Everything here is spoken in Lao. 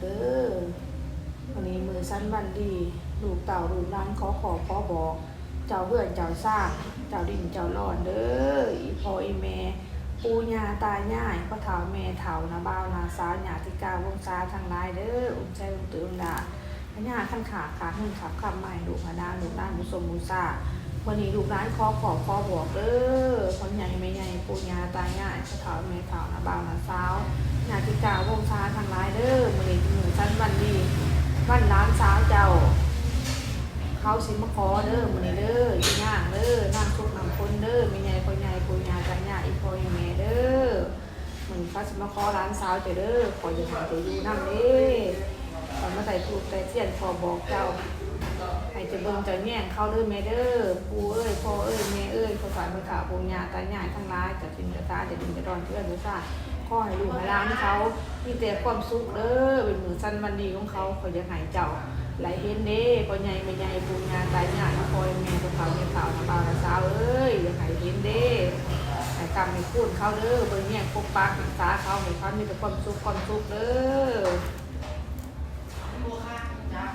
ເດີ. ມື້ນີ້ມື້ສັນວັນດີ ລູກເຕົ້າລູກຫຼານຂໍຂອບຂໍບອກ ເຈົ້າເຮືອນເຈົ້າຊານ ເຈົ້າດິນເຈົ້າດອນເດີ ອີ່ພໍ່ອີ່ແມ່ ປູ່ຍ່າຕາຍາຍ ພໍ່ເຖົ້າແມ່ເຖົ້າ ນ້າບ່າວນ້າສາວ ຍາດຕິກາວົງສາທັງຫຼາຍເດີ ອຸ້ມໃສ່ອຸ້ມຕື້ອຸ້ມຫຼ້າ ພະຍາຄັນຄາກ ຄາກເງິນຄາກຄຳ ມາໃຫ້ລູກໃຫ້ຫຼານ ລູກຫຼານບູຊົມບູຊາ. ມື້ນີ້ລູກຫຼານຂໍຂອບຂໍບອກເດີ ພໍ່ໃຫຍ່ແມ່ໃຫຍ່ ປູ່ຍ່າຕາຍາຍ ພໍ່ເຖົ້າແມ່ເຖົ້າ ນ້າບ່າວນ້າສາວ ຍາດຕິກາວົງສາທັງຫຼາຍເດີ ມື້ນີ້ເປັນມື້ສັນວັນດີ ວັນຫຼານສາວເຈົ້າ ເຂົາຊິມາຂໍເດີ ມື້ນີ້ເດີ ອີ່ນາງເດີ ນາງສຸກນ້ຳພົນເດີ ແມ່ໃຫຍ່ພໍ່ໃຫຍ່ ປູ່ຍ່າຕາຍາຍ ອີ່ພໍ່ອີ່ແມ່ເດີ. ມື້ນີ້ເຂົາຊິມາຂໍຫຼານສາວເຈົ້າເດີ ຂໍຢາກໃຫ້ເຈົ້າຢູ່ນຳເດ້ ຂ້ອຍມາໄຕ້ທູບໄຕ້ທຽນຂໍບອກເຈົ້າ ໃຫ້ເຈົ້າເບິ່ງເຈົ້າແຍງເຂົາເດີແມ່ເດີ ປູ່ເອີຍ ພໍ່ເອີຍ ແມ່ເອີຍ ພໍ່ເຖົ້າແມ່ເຖົ້າ ປູ່ຍ່າຕາຍາຍທັງຫຼາຍ ເຈົ້າຖິ່ນເຈົ້າຖານ ເຈົ້າດິນເຈົ້າດອນ ເຈົ້າເຮືອນເຈົ້າຊານ ຂໍໃຫ້ລູກໃຫ້ຫຼານເຂົາມີແຕ່ຄວາມສຸກເດີ ເປັນມື້ສັນວັນດີຂອງເຂົາ ຂ້ອຍຢາກໃຫ້ເຈົ້າ ໄດ້ເຫັນເດ້ ພໍ່ໃຫຍ່ແມ່ໃຫຍ່ ປູ່ຍ່າຕາຍາຍ ພໍ່ແມ່ ພໍ່ເຖົ້າແມ່ເຖົ້າ ນ້າບ່າວນ້າສາວເອີຍ ຢາກໃຫ້ເຫັນເດ້ ໃຫ້ຄ້ຳໃຫ້ຄູນເຂົາເດີ ເບິ່ງແຍງປົກປັກຮັກສາເຂົາ ໃຫ້ເຂົາມີແຕ່ຄວາມສຸກ ຄວາມສຸກເດີ.